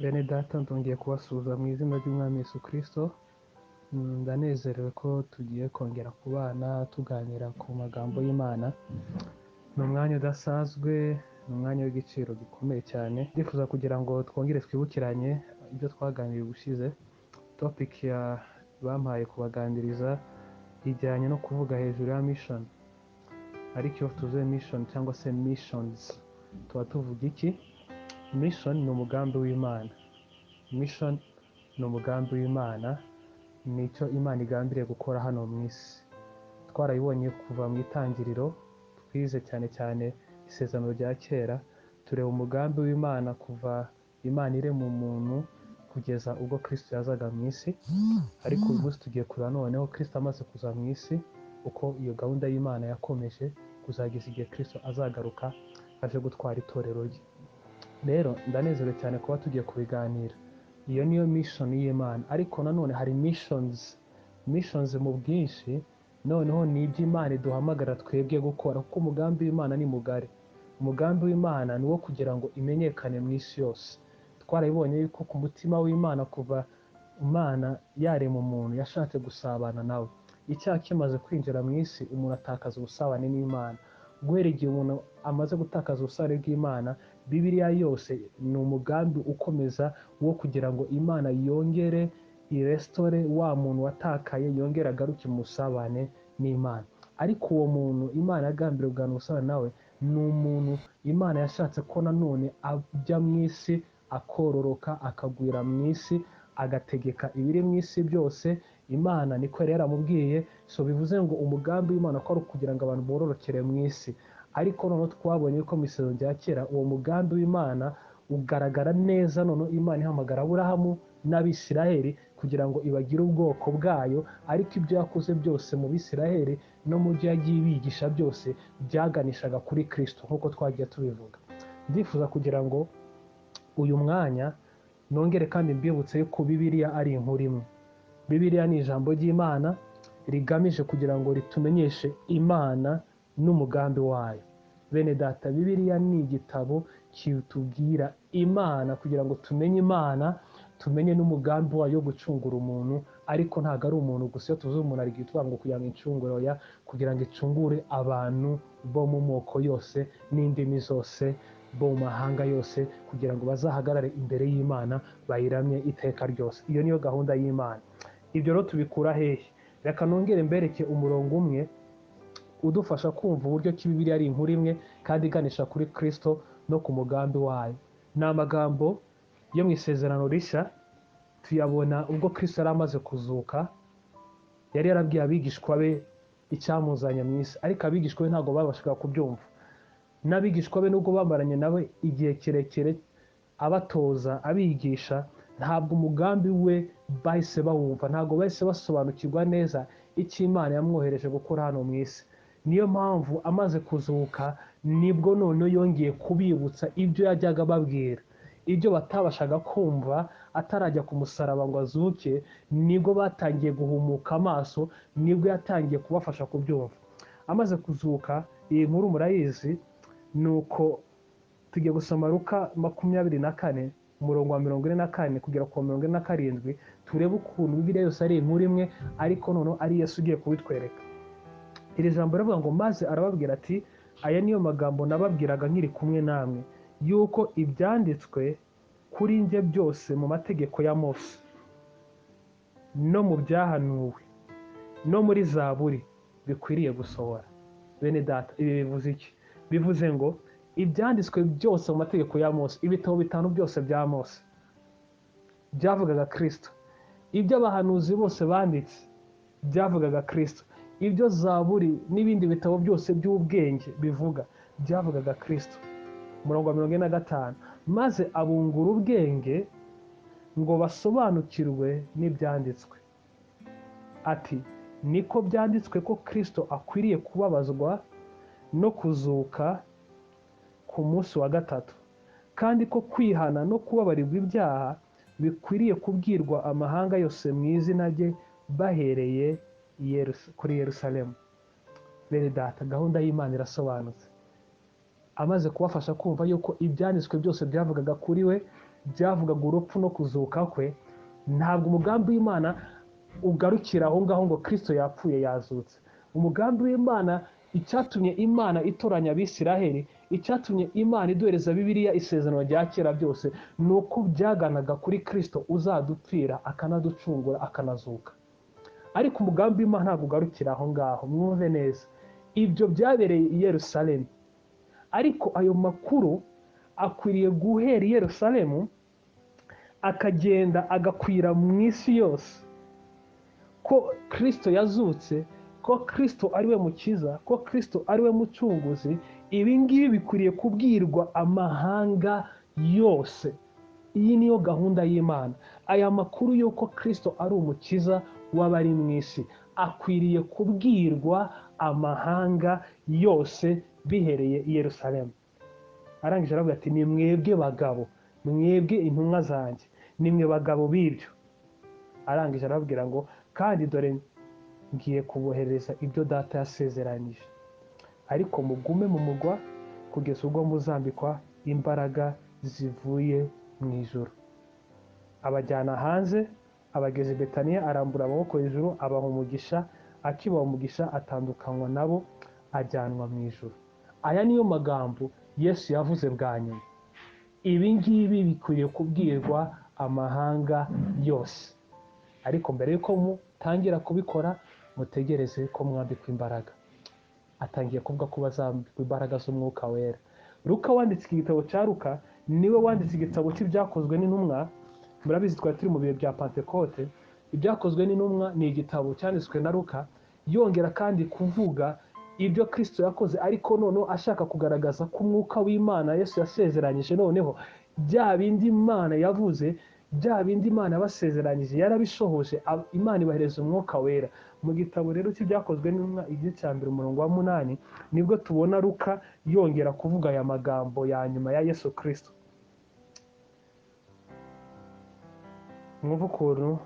Bene data, ndongeye kubasuhuza mu izina ry'Umwami Yesu Kristo. Ndanezerewe ko tugiye kongera kubana tuganira ku magambo y'Imana. Ni umwanya udasanzwe, ni umwanya w'igiciro gikomeye cyane. Ndifuza kugira ngo twongere twibukiranye ibyo twaganiriye ubushize. Topic ya bampaye kubaganiriza ijyanye no kuvuga hejuru ya mission. Ariko iyo tuvuze mission cyangwa se missions, tuba tuvuga iki? Mission ni umugambi w'Imana. Mission ni umugambi w'Imana, ni icyo Imana igambiriye gukora hano mu isi. Twarabibonye kuva mu itangiriro, twize cyane cyane isezerano rya kera, tureba umugambi w'Imana kuva Imana irema umuntu kugeza ubwo Kristo yazaga mu isi. Ariko uyu munsi tugiye kureba noneho Kristo amaze kuza mu isi, uko iyo gahunda y'Imana yakomeje kuzageza igihe Kristo azagaruka aje gutwara itorero rye. Rero ndanezerewe cyane kuba tugiye kubiganira. Iyo niyo mission y'Imana. Ariko nanone hari missions, missions mu bwinshi, noneho ni ibyo Imana iduhamagara twebwe gukora, kuko umugambi w'Imana ni mugari. Umugambi w'Imana ni uwo kugira ngo imenyekane mu isi yose. Twarabibonye yuko ku mutima w'Imana, kuva Imana yarema umuntu, yashatse gusabana nawe. Icyaha kimaze kwinjira mu isi, umuntu atakaza ubusabane n'Imana. Guhera igihe umuntu amaze gutakaza ubusabane bw'Imana, Bibiliya yose ni umugambi ukomeza wo kugira ngo Imana yongere irestore wa muntu watakaye, yongere agaruke mu busabane n'Imana. Ariko uwo muntu Imana yagambiriye kugirana ubusabane nawe, ni umuntu Imana yashatse ko nanone ajya mu isi, akororoka, akagwira mu isi, agategeka ibiri mu isi byose. Imana niko yari yaramubwiye. So bivuze ngo umugambi w'Imana ko ari ukugira ngo abantu bororokere mu isi. Ariko noneho twabonye ko mu isezerano rya kera uwo mugambi w'Imana ugaragara neza. Noneho Imana ihamagara Aburahamu n'Abisiraheli kugira ngo ibagire ubwoko bwayo, ariko ibyo yakoze byose mu Bisiraheli no mu byo yagiye ibigisha byose byaganishaga kuri Kristo, nk'uko twagiye tubivuga. Ndifuza kugira ngo uyu mwanya nongere kandi mbibutse yuko Bibiliya ari inkuru imwe. Bibiliya ni ijambo ry'Imana rigamije kugira ngo ritumenyeshe Imana n'umugambi wayo. Bene data, Bibiliya ni igitabo kitubwira Imana kugira ngo tumenye Imana, tumenye n'umugambi wayo wo gucungura umuntu. Ariko ntabwo ari umuntu gusa. Iyo tuvuze umuntu, ari tuvuga ngo kugira ngo incungure, oya, kugira ngo icungure abantu bo mu moko yose n'indimi zose, bo mu mahanga yose, kugira ngo bazahagarare imbere y'Imana bayiramye iteka ryose. Iyo niyo gahunda y'Imana. Ibyo rero tubikura hehe? Reka nongere mbereke umurongo umwe udufasha kumva uburyo ki Bibiliya ari inkuru imwe kandi iganisha kuri Kristo no ku mugambi wayo. Ni amagambo yo mu isezerano rishya, tuyabona ubwo Kristo yari amaze kuzuka. Yari yarabwiye abigishwa be icyamuzanye mu isi, ariko abigishwa be ntabwo babashaga kubyumva. N'abigishwa be, nubwo bamaranye nawe igihe kirekire abatoza, abigisha, ntabwo umugambi we bahise bawumva, ntabwo bahise basobanukirwa neza icyo Imana yamwohereje gukora hano mu isi. Niyo mpamvu amaze kuzuka nibwo noneho yongeye kubibutsa ibyo yajyaga ababwira, ibyo batabashaga kumva atarajya ku musaraba ngo azuke. Nibwo batangiye guhumuka amaso, nibwo yatangiye kubafasha kubyumva amaze kuzuka. Iyi nkuru murayizi. Nuko tugiye gusoma Luka 24, umurongo wa 44 kugera ku wa 47, turebe ukuntu Bibiliya yose ari inkuru imwe, ariko noneho ari Yesu ugiye kubitwereka. Iri jambo riravuga ngo: "Maze arababwira ati: 'Aya niyo magambo nababwiraga nkiri kumwe namwe, yuko ibyanditswe kuri njye byose mu mategeko ya Mose no mu byahanuwe no muri Zaburi bikwiriye gusohora.'" Bene data, ibi bivuze iki? Bivuze ngo ibyanditswe byose mu mategeko ya Mose, ibitabo bitanu byose bya Mose byavugaga Kristo, ibyo abahanuzi bose banditse byavugaga Kristo, ibyo Zaburi n'ibindi bitabo byose by'ubwenge bivuga byavugaga Kristo. Umurongo wa 45: "Maze abungura ubwenge ngo basobanukirwe n'ibyanditswe, ati: 'Niko byanditswe ko Kristo akwiriye kubabazwa no kuzuka ku munsi wa gatatu, kandi ko kwihana no kubabarirwa ibyaha bikwiriye kubwirwa amahanga yose mu izina rye, bahereye kuri Yerusalemu.'" Bene data, gahunda y'Imana irasobanutse. Amaze kubafasha kumva yuko ibyanditswe byose byavugaga kuri we, byavugaga urupfu no kuzuka kwe. Ntabwo umugambi w'Imana ugarukira aho ngaho ngo Kristo yapfuye yazutse. Umugambi w'Imana, icyatumye Imana itoranya Abisiraheli, icyatumye Imana iduhereza Bibiliya, isezerano rya kera byose, ni uko byaganaga kuri Kristo uzadupfira, akanaducungura, akanazuka. Ariko umugambi w'Imana ntabwo ugarukira aho ngaho. Mwumve neza, ibyo byabereye i Yerusalemu, ariko ayo makuru akwiriye guhera i Yerusalemu akagenda agakwira mu isi yose, ko Kristo yazutse, ko Kristo ari we mukiza, ko Kristo ari we mucunguzi. Ibi ngibi bikwiriye kubwirwa amahanga yose. Iyi niyo gahunda y'Imana. Aya makuru y'uko Kristo ari umukiza w'abari mu isi akwiriye kubwirwa amahanga yose bihereye i Yerusalemu. Arangije aravuga ati: "Ni mwebwe bagabo, mwebwe intumwa zanjye, ni mwe bagabo b'ibyo." Arangije arababwira ngo: "Kandi dore ngiye kuboherereza ibyo Data yasezeranyije, ariko mugume mu murwa kugeza ubwo muzambikwa imbaraga zivuye mu ijuru." Abajyana hanze, abageze i Betaniya, arambura amaboko hejuru abaha umugisha. Akibaha umugisha, atandukanywa nabo, ajyanwa mu ijuru. Aya niyo magambo Yesu yavuze bwa nyuma: "Ibi ngibi bikwiriye kubwirwa amahanga yose, ariko mbere y'uko mutangira kubikora, mutegereze ko mwambikwa imbaraga." Atangiye kuvuga ko bazambikwa imbaraga z'Umwuka Wera. Luka wanditse iki gitabo cya Luka, niwe wanditse igitabo cy'Ibyakozwe n'Intumwa. Murabizi, twari turi mu bihe bya Pantekote. Ibyakozwe n'Intumwa ni igitabo cyanditswe na Luka, yongera kandi kuvuga ibyo Kristo yakoze, ariko noneho ashaka kugaragaza ko Umwuka w'Imana Yesu yasezeranyije, noneho bya bindi Imana yavuze, bya bindi Imana yabasezeranyije, yarabishohoje, Imana ibahereza Umwuka Wera. Mu gitabo rero cy'Ibyakozwe n'Intumwa, igice cya 1, umurongo wa 8, nibwo tubona Luka yongera kuvuga aya magambo ya nyuma ya Yesu Kristo. Mwumve ukuntu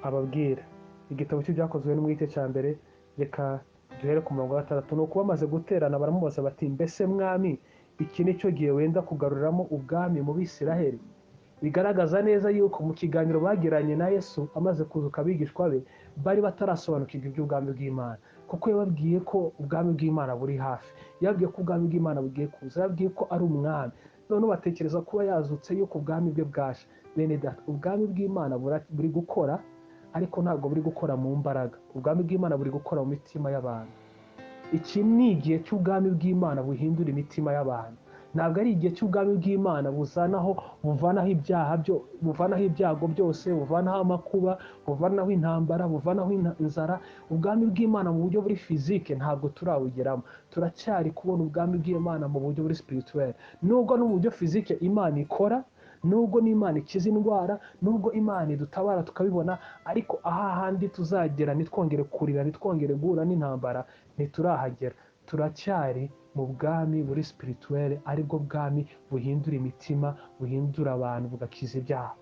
ababwira. Igitabo cy'Ibyakozwe n'Intumwa, igice cya 1, reka duhere ku murongo wa 6. Ni uko bamaze guterana, baramubaza bati: "Mbese Mwami, iki ni cyo gihe wenda kugaruramo ubwami mu Bisiraheli?" Bigaragaza neza yuko mu kiganiro bagiranye na Yesu amaze kuzuka, abigishwa be bari batarasobanukirwa iby'ubwami bw'Imana, kuko yababwiye ko ubwami bw'Imana buri hafi, yababwiye ko ubwami bw'Imana bugiye kuza, yababwiye ko ari umwami. Noneho batekereza kuba yazutse yuko ubwami bwe bwaje. Bene data, ubwami bw'Imana buri gukora, ariko ntabwo buri gukora mu mbaraga. Ubwami bw'Imana buri gukora mu mitima y'abantu. Iki ni igihe cy'ubwami bw'Imana buhindura imitima y'abantu. Ntabwo ari igihe cy'ubwami bw'Imana buzanaho, buvanaho ibyaha byo, buvanaho ibyago byose, buvanaho amakuba, buvanaho intambara, buvanaho inzara. Ubwami bw'Imana mu buryo buri physique ntabwo turawugeramo. Turacyari kubona ubwami bw'Imana mu buryo buri spirituel. Nubwo no mu buryo physique Imana ikora, nubwo n'Imana ikiza indwara, nubwo Imana idutabara tukabibona, ariko ahandi tuzagera ntitwongere kurira, ntitwongere guhura n'intambara, ntiturahagera. Turacyari mu bwami buri spirituel, aribwo bwami buhindura imitima, buhindura abantu, bugakiza ibyaha.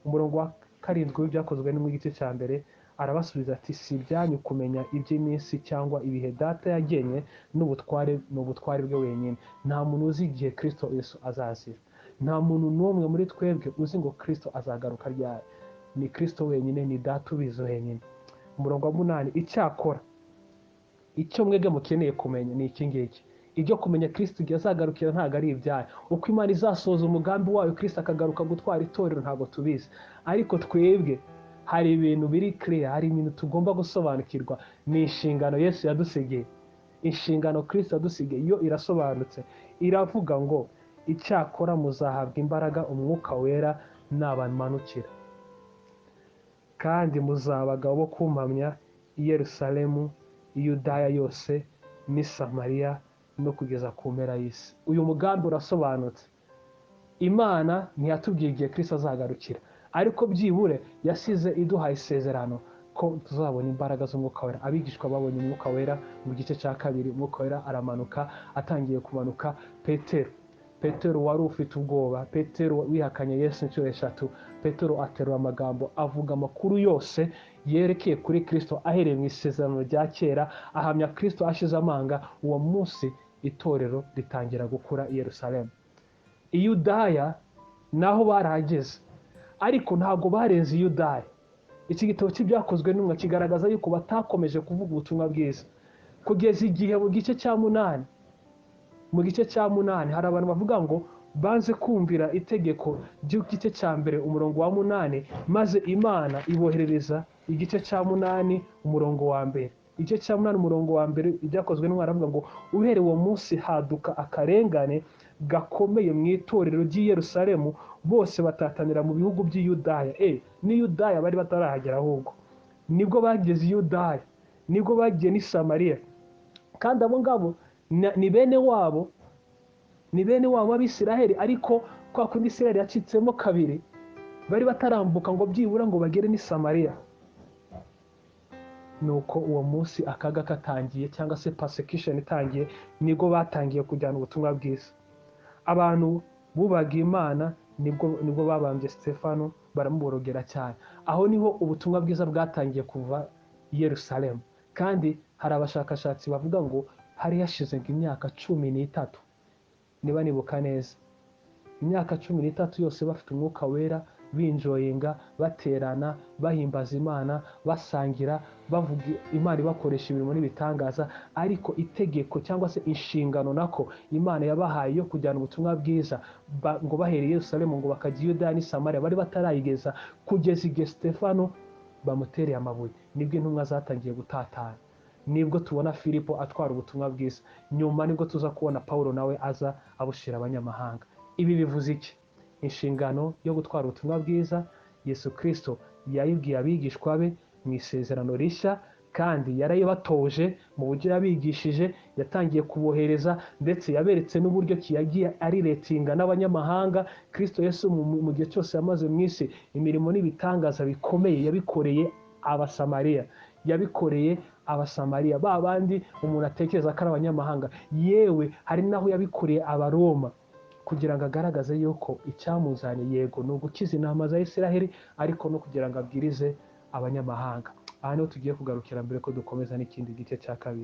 Umurongo wa 7 w'Ibyakozwe ni mu gice cya 1, arabasubiza ati: "Si ibyanyu kumenya iby'iminsi cyangwa ibihe Data yagenye, n'ubutware ni ubutware bwe wenyine." Nta muntu uzi igihe Kristo Yesu azazira. Nta muntu n'umwe muri twebwe uzi ngo Kristo azagaruka ryari. Ni Kristo wenyine, ni Data ubizi wenyine. Umurongo wa 8: "Icyakora icyo mwebwe mukeneye kumenya ni iki ngiki." Ibyo kumenya Kristo igihe azagarukira ntabwo ari ibyayo. Uko Imana izasohoza umugambi wayo, Kristo akagaruka gutwara itorero, ntabwo tubizi. Ariko twebwe hari ibintu biri clear, hari ibintu tugomba gusobanukirwa. Ni inshingano Yesu yadusigiye, inshingano Kristo yadusigiye yo irasobanutse. Iravuga ngo: "Icyakora muzahabwa imbaraga Umwuka Wera nabamanukira, kandi muzaba abagabo bo kumpamya i Yerusalemu, i Yudaya yose n'i Samariya, no kugeza ku mpera y'isi." Uyu mugambi urasobanutse. Imana ntiyatubwiye igihe Kristo azagarukira, ariko byibure yasize iduhaye isezerano ko tuzabona imbaraga z'Umwuka Wera. Abigishwa babonye Umwuka Wera mu gice cya 2. Umwuka Wera aramanuka. Atangiye kumanuka, Petero wari ufite ubwoba, Petero wihakanye Yesu inshuro 3, Petero aterura amagambo, avuga amakuru yose yerekeye kuri Kristo ahereye mu isezerano rya kera, ahamya Kristo ashize amanga. Uwo munsi itorero ritangira gukura i Yerusalemu. I Yudaya Naho barahageze, ariko ntabwo barenze Yudaya. Iki gitabo cy'Ibyakozwe n'Intumwa kigaragaza yuko batakomeje kuvuga ubutumwa bwiza kugeza igihe mu gice cya 8. Mu gice cya 8 hari abantu bavuga ngo banze kumvira itegeko ry'igice cya 1 umurongo wa 8, maze Imana iboherereza igice cya 8 umurongo wa 1. Igice cya 8 umurongo wa 1 Ibyakozwe n'Intumwa aravuga ngo uhereye uwo munsi haduka akarengane gakomeye mu itorero ry'i Yerusalemu, bose batatanira mu bihugu by'i Yudaya. Ni Yudaya bari batarahagera, ahubwo nibwo bageze i Yudaya, nibwo bagiye n'i Samariya. Kandi abo ngabo ni bene wabo, ni bene wabo b'Abisiraheli, ariko kwa kundi Isiraheli yacitsemo kabiri, bari batarambuka ngo byibura ngo bagere n'i Samariya. Nuko uwo munsi akaga katangiye, cyangwa se persecution itangiye, nibwo batangiye kujyana ubutumwa bwiza. Abantu bubaga Imana nibwo babambye Stefano, baramuborogera cyane. Aho niho ubutumwa bwiza bwatangiye kuva i Yerusalemu. Kandi hari abashakashatsi bavuga ngo hari hashize imyaka 13, niba nibuka neza, imyaka 13 yose bafite umwuka wera, binjoyinga, baterana, bahimbaza Imana, basangira, bavuga Imana, ibakoresha imirimo n'ibitangaza. Ariko itegeko cyangwa se inshingano nako Imana yabahaye yo kujyana ubutumwa bwiza ngo bahereye Yerusalemu ngo bakajya i Yudaya n'i Samariya, bari batarayigeza kugeza igihe Stefano bamutereye amabuye. Nibwo intumwa zatangiye gutatana, nibwo tubona Filipo atwara ubutumwa bwiza, nyuma nibwo tuza kubona Paulo nawe aza abushira abanyamahanga. Ibi bivuze iki? Inshingano yo gutwara ubutumwa bwiza Yesu Kristo yayibwiye abigishwa be mu isezerano rishya, kandi yarayibatoje mu buryo yabigishije, yatangiye kubohereza, ndetse yaberetse n'uburyo ki yagiye ariretinga n'abanyamahanga. Kristo Yesu mu gihe cyose yamaze mu isi, imirimo n'ibitangaza bikomeye yabikoreye Abasamariya, yabikoreye Abasamariya ba bandi umuntu atekereza ko ari abanyamahanga. Yewe hari naho yabikoreye Abaroma, kugira ngo agaragaze yuko icyamuzanye yego ni ugukiza intama za Isiraheli, ariko no kugira ngo abwirize abanyamahanga. Aha niho tugiye kugarukira mbere ko dukomeza n'ikindi gice cya 2.